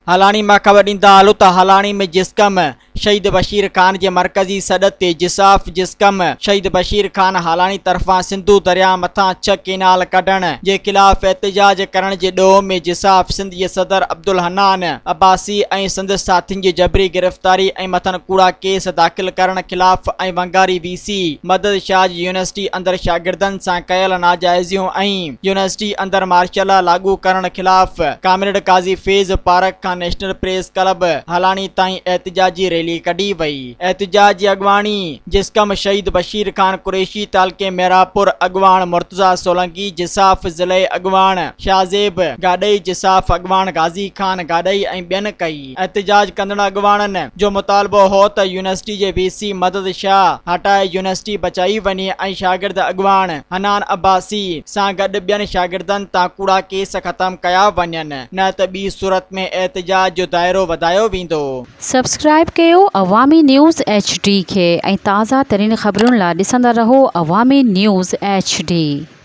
هالاڻي مان خبر ڏيندا هلو ته هالاڻي ۾ جسقم شهيد بشير خان جي مرڪزي سڏ تي جساف جسقم شهيد بشير خان هالاڻي طرفان سنڌو درياهه مٿان ڇهه ڪينال ڪڍڻ جي خلاف احتجاج ڪرڻ جي ڏوهه ۾ جساف سنڌ جي صدر عبدالحنان عباسي ۽ سندس ساٿين جي جبري گرفتاري ۽ مٿن ڪوڙا ڪيس داخل ڪرڻ خلاف ۽ ونگاري وي سي مدد شاهه جي يونيورسٽي اندر شاگردن سان ڪيل ناجائزيون ۽ يونيورسٽي اندر مارشل لا لاڳو ڪرڻ خلاف ڪامريڊ قاضي فيض پارڪ کان نيشنل پريس ڪلب هالاڻي تائين احتجاجي ريلي ڪڍي وئي. احتجاج جي اڳواڻي جسقم شهيد بشير خان قريشي، تعلقي محرابپور اڳواڻ مرتضيٰ سولنگي، جساف ضلعي اڳواڻ شاهزيب گاڏهي، جساف اڳواڻ غازي خان گاڏهي ۽ ٻين ڪئي. احتجاج ڪندڙ اڳواڻن جو مطالبو هو ته يونيورسٽي جي وي سي مدد شاهه هٽائي يونيورسٽي بچائي وڃي ۽ شاگرد اڳواڻ حنان عباسي سان گڏ ٻين شاگردن تان ڪوڙا ڪيس ختم ڪيا وڃن نه ته ٻي صورت ۾ احتجاج جو دائرو وڌايو ويندو. سبسڪرائيب ڪيو عوامي نيوز ايڇ ڊي کي ۽ تازه ترين خبرن لا ڏسندا رهو عوامي نيوز ايڇ ڊي.